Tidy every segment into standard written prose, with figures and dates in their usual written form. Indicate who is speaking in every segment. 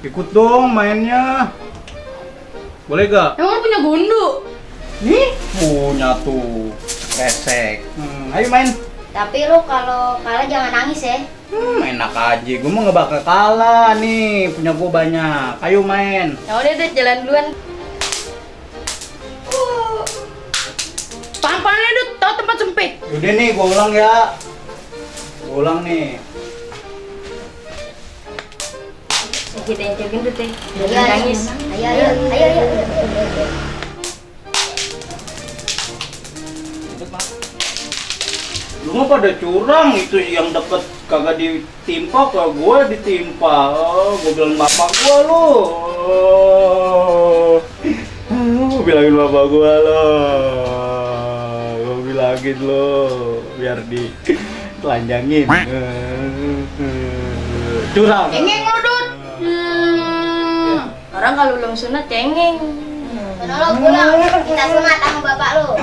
Speaker 1: Ikut dong mainnya. Boleh gak?
Speaker 2: Emang lu punya gundu?
Speaker 1: Nih, punya tuh. Resek. Ayo main.
Speaker 3: Tapi lu kalau kalah jangan nangis ya.
Speaker 1: Enak aja. Gue mah gak bakal kalah nih. Punya gue banyak. Ayo main.
Speaker 2: Ya udah deh, jalan duluan. Pang-pangnya Dut, tau tempat sempit.
Speaker 1: Udah nih, gue ulang ya. Gue ulang nih.
Speaker 2: Kita yang jagain Dut deh.
Speaker 3: Ayo,
Speaker 2: Jangan nangis.
Speaker 3: ayo.
Speaker 1: Lu mah pada curang, itu yang deket kagak ditimpa, ke gue ditimpa. Gue bilang bapak gue lo. Bilangin bapak gue lo. Gue bilangin lo biar ditelanjangin. Curang.
Speaker 2: Cengeng lo Dut. Orang kalau belum sunat cengeng.
Speaker 3: Sono lo pulang, kita sunat sama bapak lu.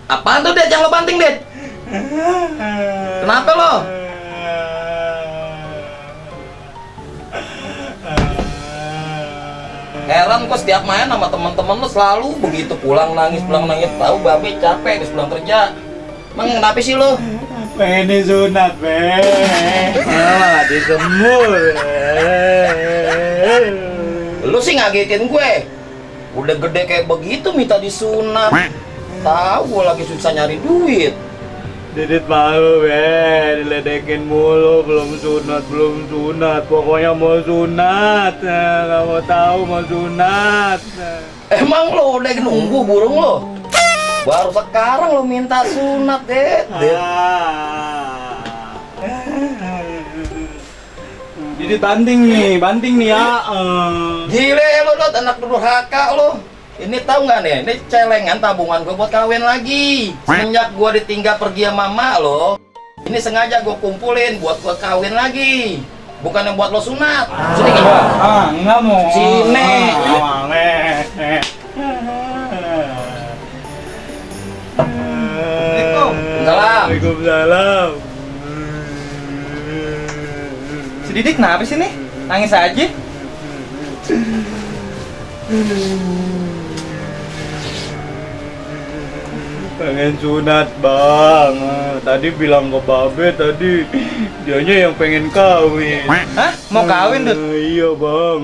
Speaker 4: Apaan tuh, Det? Yang lo banting, Det? Kenapa lo? Heran kok setiap main sama teman-teman lo selalu begitu pulang nangis. Tahu babe capek habis pulang kerja. Emang kenapa sih lo?
Speaker 1: Pengen disunat, malah disembur.
Speaker 4: Lu sih ngagetin gue. Udah gede kayak begitu minta disunat. Tahu gue lagi susah nyari duit.
Speaker 1: Didit malu, diledekin mulu, belum sunat, pokoknya mau sunat, nggak mau tahu mau sunat.
Speaker 4: Emang lo udah nunggu burung lo? Baru sekarang lo minta sunat, Det.
Speaker 1: Didit banting nih ya.
Speaker 4: Gile lo, Dot, anak durhaka lo. Ini tahu nggak nih? Ini celengan tabungan gue buat kawin lagi. Semenjak gue ditinggal pergi sama mama lo, ini sengaja gue kumpulin buat gue kawin lagi. Bukannya buat lo sunat. Sini gua.
Speaker 1: Nggak mau.
Speaker 4: Sini. Waalaikumsalam.
Speaker 1: Waalaikumsalam.
Speaker 5: Si Didik kenapa sih nih? Nangis aja?
Speaker 1: Pengen sunat, Bang. Tadi bilang ke Babe tadi dianya yang pengen kawin.
Speaker 5: Hah? Mau kawin, Dut?
Speaker 1: Iya, Bang.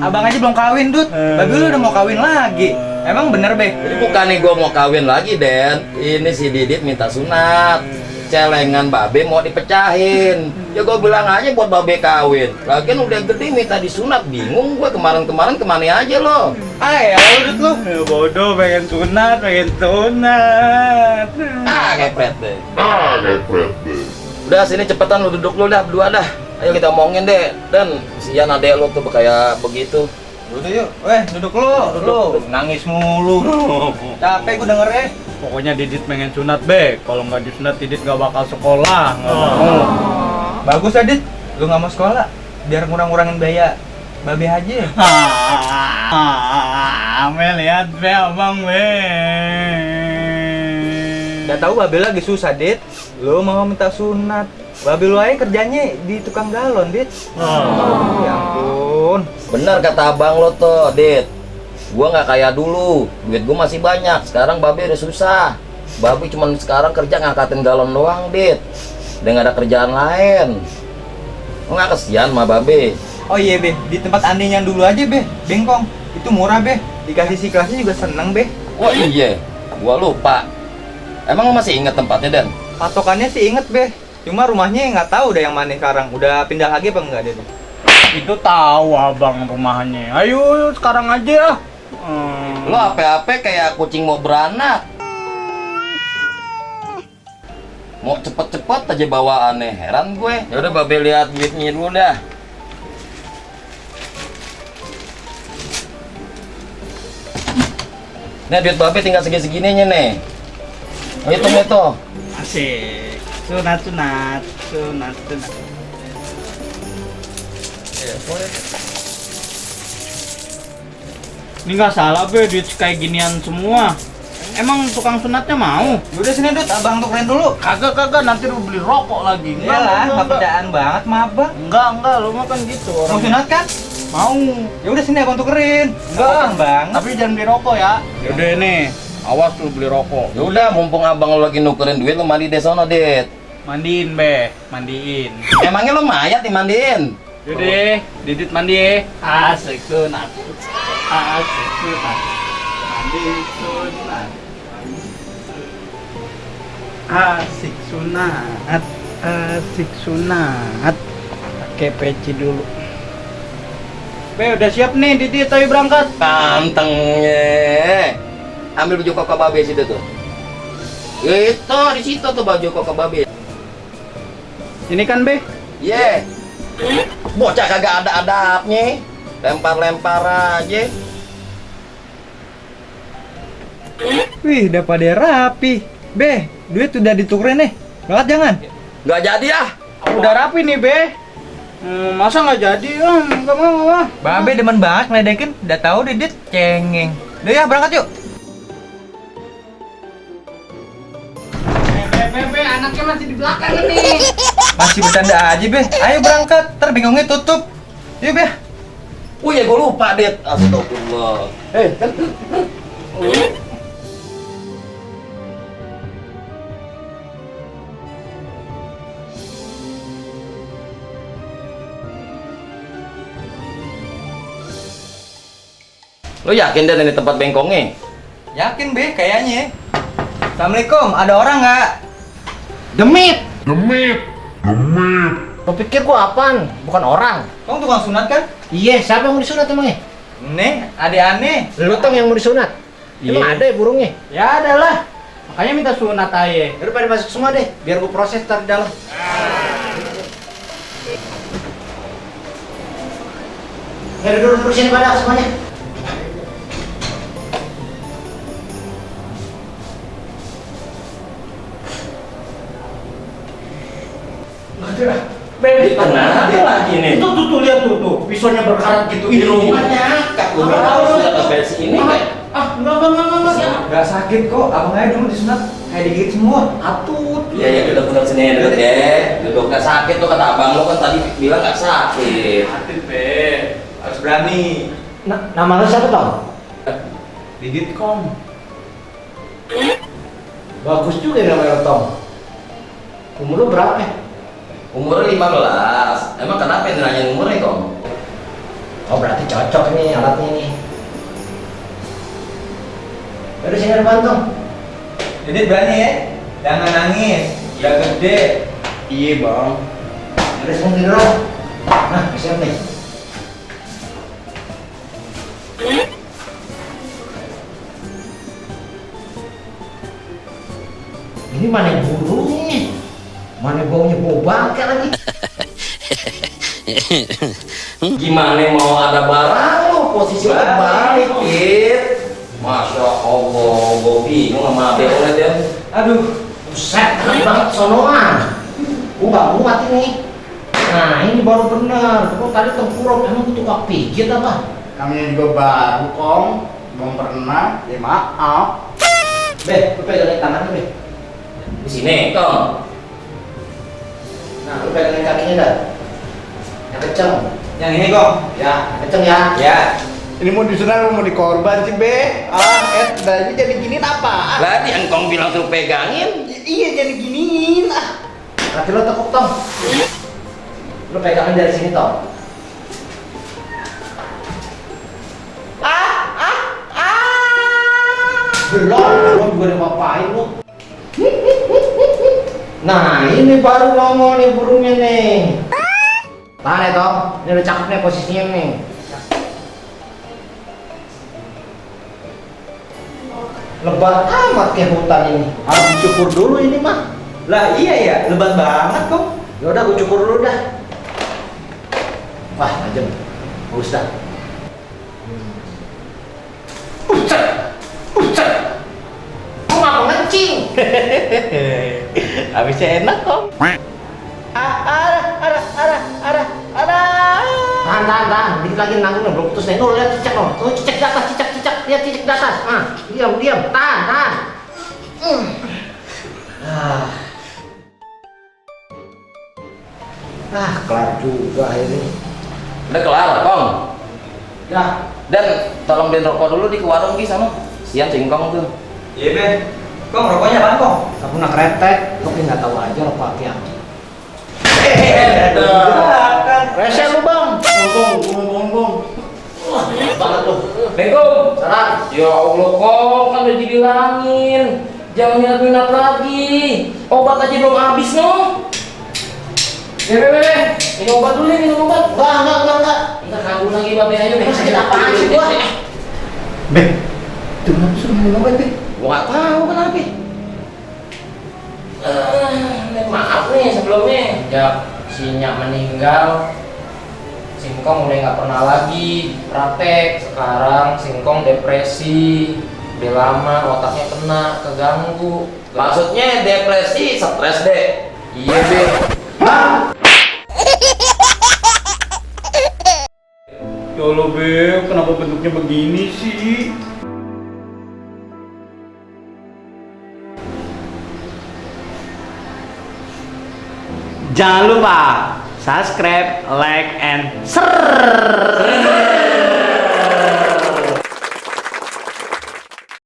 Speaker 5: Abang aja belum kawin, Dut. Babi lu udah mau kawin lagi. Emang bener, Be?
Speaker 4: Jadi bukan nih gue mau kawin lagi, Den. Ini si Didit minta sunat. Celengan babe mau dipecahin. Ya gue bilang aja buat babe kawin. Lagian udah gede minta disunat. Bingung gue kemarin kemana aja lo.
Speaker 5: Ya Dut lu.
Speaker 1: Ya bodoh, pengen sunat.
Speaker 4: Ah, kepret deh. Udah sini cepetan lu duduk lu dah berdua dah. Ayo kita omongin deh. Dan sian adek lu tuh kayak begitu.
Speaker 5: Udah yuk. Duduk lu. Nangis mulu. Capek gue denger ya.
Speaker 1: Pokoknya Didit pengen sunat, Be. Kalau nggak disunat, Didit nggak bakal sekolah. Nggak mau.
Speaker 5: Bagus, Adit. Lu nggak mau sekolah. Biar ngurang-ngurangin biaya Babe aja.
Speaker 1: Lihat, Be, abang, Be.
Speaker 5: Udah tahu Babe lagi susah, Dit. Lu mau minta sunat. Babe lu aja kerjanya di tukang galon, Dit. Ya ampun.
Speaker 4: Bener kata abang lo tuh, Dit. Gua nggak kayak dulu, duit gua masih banyak. Sekarang babe udah susah. Babe cuman sekarang kerja ngangkatin galon doang, Dit. Udah nggak ada kerjaan lain. Lo nggak kesian sama babe?
Speaker 5: Oh iya, Be. Di tempat Andi yang dulu aja, Be. Bengkong. Itu murah, Be. Dikasih si kelasnya juga seneng, Be.
Speaker 4: Oh iya, gua lupa. Emang lo masih inget tempatnya, Dan?
Speaker 5: Patokannya sih inget, Be. Cuma rumahnya nggak tahu udah yang mana sekarang. Udah pindah lagi apa enggak dia, Be?
Speaker 1: Itu tahu abang rumahnya. Ayo sekarang aja.
Speaker 4: Lo ape-ape kayak kucing mau beranak. Mau cepet-cepet aja bawaannya, heran gue. Ya udah babe lihat duitnya dulu dah. Nih duit babe tinggal segini-segininya nih. Hitung.
Speaker 1: Asik. Sunat.
Speaker 4: Ya, boleh.
Speaker 1: Ini nggak salah be, duit kayak ginian semua. Emang tukang sunatnya mau?
Speaker 5: Udah sini Dut, abang tukerin dulu.
Speaker 1: Kagak, nanti lu beli rokok lagi.
Speaker 5: Iyalah, nggak percayaan banget sama abang.
Speaker 1: Enggak, lu mah kan gitu
Speaker 5: Mau
Speaker 1: orang.
Speaker 5: sunat kan?
Speaker 1: Mau.
Speaker 5: Ya udah sini abang tukerin.
Speaker 1: Enggak,
Speaker 5: bang.
Speaker 1: tapi jangan beli rokok ya. Yaudah nih, awas lu beli rokok.
Speaker 4: Ya udah, mumpung abang lo lagi nukerin duit, lo mandi deh sono, Dit.
Speaker 1: Mandiin be, mandiin.
Speaker 4: Emangnya lo mayat dimandiin?
Speaker 1: Yaudah, Didit mandi ya. Asik sunat. Asik sunat. Mandi sunat. Asik sunat. Asik sunat. Pakai peci dulu. Be, udah siap nih Didit, ayo berangkat.
Speaker 4: Kantengnya. Ambil baju koko babe situ tuh. Itu di situ tuh baju koko babe.
Speaker 1: Ini kan Be?
Speaker 4: Ye. Bocah kagak ada adabnya. Lempar-lempar aja.
Speaker 5: Wih, udah pada rapi. Be, duit udah ditukerin nih. Berangkat jangan.
Speaker 4: Nggak jadi ah.
Speaker 1: Udah rapi nih Be. Masa nggak jadi? Nggak mau.
Speaker 5: Babe demen banget ngeledekin. Udah tahu Didit cengeng. Udah ya, berangkat yuk.
Speaker 2: Be, anaknya masih di belakang ini.
Speaker 5: Masih bercanda aja, Be. Ayo berangkat, ntar bingungnya tutup. Yuk, Be.
Speaker 4: Oh ya, gue lupa, Dit. Astagfirullah. Lo yakin deh ini tempat bengkongnya?
Speaker 5: Yakin, Be, kayaknya. Assalamualaikum, ada orang nggak?
Speaker 6: Demit. Lo pikir gua apaan? Bukan orang.
Speaker 5: Kamu tukang sunat kan?
Speaker 6: Iya, siapa yang mau disunat emangnya?
Speaker 5: Nih, adik aneh.
Speaker 6: Lu tong yang mau disunat. Emang ada ya burungnya?
Speaker 1: Ya ada lah. Makanya minta sunat aja.
Speaker 6: Udah pada masuk semua deh, biar gua proses ntar di dalam. Ya duduk sini pada semuanya.
Speaker 4: Baby, kenapa lagi nih?
Speaker 6: Tuh, lihat tuh, pisaunya berkarat gitu.
Speaker 4: Di rumahnya, kak gue tahu sudah sampai sini kayak.
Speaker 6: Enggak.
Speaker 5: Nggak sakit kok, abang aja dulu disunat kayak digigit semua.
Speaker 6: Atut.
Speaker 4: Ya duduk sini duduk ya. Duduk nggak sakit tuh kata abang lo kan tadi bilang nggak sakit.
Speaker 5: Sakit, Be. Harus berani.
Speaker 6: Nama lu siapa, Tong?
Speaker 5: Didit Kong.
Speaker 6: Bagus juga namanya lu, Tong. Umur lu berapa?
Speaker 4: Umurnya 15. Emang kenapa yang nanyain umurnya kok?
Speaker 6: Oh, berarti cocok nih alatnya nih. Udah sini depan, Tong.
Speaker 5: Didit berani ya? Jangan nangis. Ya gede.
Speaker 1: Iya bang.
Speaker 6: Udah sini dulu. Nah, siap nih. Ini mana burungnya? Mana baunya bau bangkai lagi?
Speaker 4: Gimana mau ada barang lo? Posisi lo balik, Kit. Masya Allah, gue bingung sama adek lo ya.
Speaker 6: Aduh, buset, keren banget sonoan. Gua nggak muat ini. Nah, ini baru bener. Gua tadi tengkurap, emang gua tukang pijit apa?
Speaker 1: Kami juga baru Kong. Belum pernah. Ya maaf.
Speaker 6: Be, lu pegangin tangannya, Be.
Speaker 4: Di sini, Kong.
Speaker 6: Nah, lu pegangin kakinya dah. Yang kenceng.
Speaker 5: Yang ini kok.
Speaker 6: Ya, yang kenceng ya.
Speaker 5: Ya.
Speaker 1: Ini mau disunat mau dikorban sih Be. Dari jadi giniin apa?
Speaker 4: Lah, di engkong bilang suruh pegangin.
Speaker 1: Iya jadi giniin.
Speaker 6: Kaki lu tekuk, Tong. Lu pegangin dari sini, Tong. Belum juga dipapain lu. Nah, ini baru nongol nih burungnya nih. Tahan ya, Tong. Ini udah cakep nih posisinya nih. Lebat amat kayak hutan ini. Harus dicukur dulu ini mah.
Speaker 5: Lah iya ya, lebat banget kok.
Speaker 6: Ya udah, gue cukur dulu dah. Wah, tajam. Bagus dah. Ucet. Kok nggak mengencing?
Speaker 1: Habisnya enak Kong.
Speaker 6: Tahan. Dikit lagi nanggung nih, belum putus nih. Tuh, lihat cicak loh. Tuh, cicak di atas, cicak. lihat titik di atas. Ah, diam, tahan. Kelar juga ini.
Speaker 4: Udah kelar, Kong.
Speaker 6: Dah.
Speaker 4: Dan tolong beliin rokok dulu di warung di sana. Sian singkong tuh.
Speaker 5: Iya, Be. Kong, rokoknya apaan, Kong?
Speaker 6: Aku nak kretek, lu nggak tahu aja lo pakai apa. Rese lu bang. Bung. Wah, enak banget lu.
Speaker 4: Assalamualaikum.
Speaker 6: Salam.
Speaker 4: Ya Allah, Kong, kan udah dibilangin. Jangan minat lagi. Obat aja belum habis, no. Be. Minum obat dulu nih, minum obat.
Speaker 6: Enggak.
Speaker 4: Ntar kabur lagi, Babe. Ayo, Be.
Speaker 6: Sakit apaan sih gua? Bek, itu kenapa suruh minum obat, Bek?
Speaker 4: Gua nggak tahu kenapa. Maaf nih sebelumnya. Sejak Sinyak meninggal, Singkong udah nggak pernah lagi praktek. Sekarang Singkong depresi. Udah lama otaknya kena, keganggu. Maksudnya depresi, stres deh. Iya, Be.
Speaker 1: Ya Allah, Beb, kenapa bentuknya begini sih?
Speaker 7: Jangan lupa subscribe, like, and share.